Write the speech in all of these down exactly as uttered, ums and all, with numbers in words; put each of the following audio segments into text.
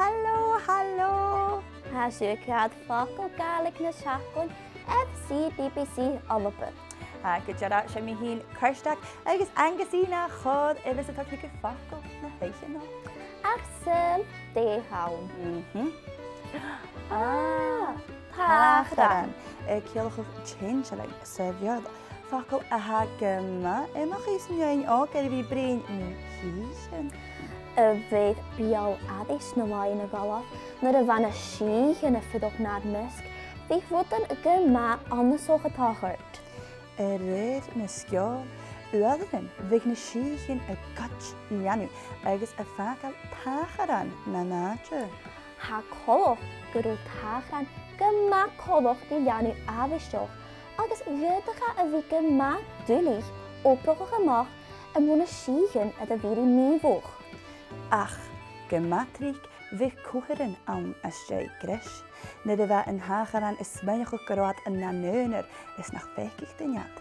Halò, halò! Tha sibh a' coimhead Facal Gàidhlig na Seachdain air C B B C Alba. Tha, gu dearbh, 's e mi fhìn, Cairstìona, agus Angus Iain à Comhairle, a bhios a' toirt thugaibh facal na h-oidhche an-diugh. Ach saoil dè th' ann? Mhm. Ah, tàcharan. Tàcharan. A' ciallachadh changeling sa Bheurla. Facal a tha gu math iomchaidh san fheadhainn òga air a bhith a' bruidhinn mu shìthichean. A bheir beul-aithris na làithean a dh'fhalbh, nuair a bha na sìthichean a' fuireach nar measg, bhiodh rudan gu math annasach a' tachairt. A rèir na sgeòil, uaireannan bhiodh na sìthichean a' goid leanabh agus a' fàgail tàcharan nan àite. Tha coltach gun robh tàcharan gu math coltach ri leanabh àbhaisteach, agus dh'fhaodadh e a bhith gu math duilich obrachadh a-mach air mo na sìthichean air a bhith ri mì-mhodh. Ach gu math tric bhiodh comharran ann às dèidh greis. Nuair a bha an tàcharan a' smaoineachadh gun robh iad nan aonar is nach fhaiceadh duine iad,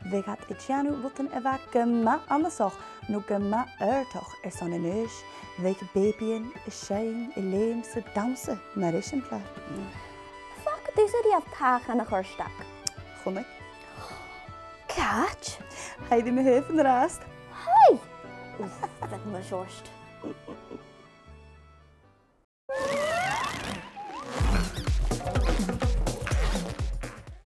bhiodh iad a' dèanamh rudan a bha gu math annasach no gu math adhartach airson an aois. Bhiodh bèibidhean a' seinn, a' leum 's a' dannsa, mar eisimpleir. Am faca tusa riamh tàcharan, a Chairstìona? Chunnaic. Càit? Tha i ri mo thaobh an-dràsta. Hey! Uff, bheil mi seo ort.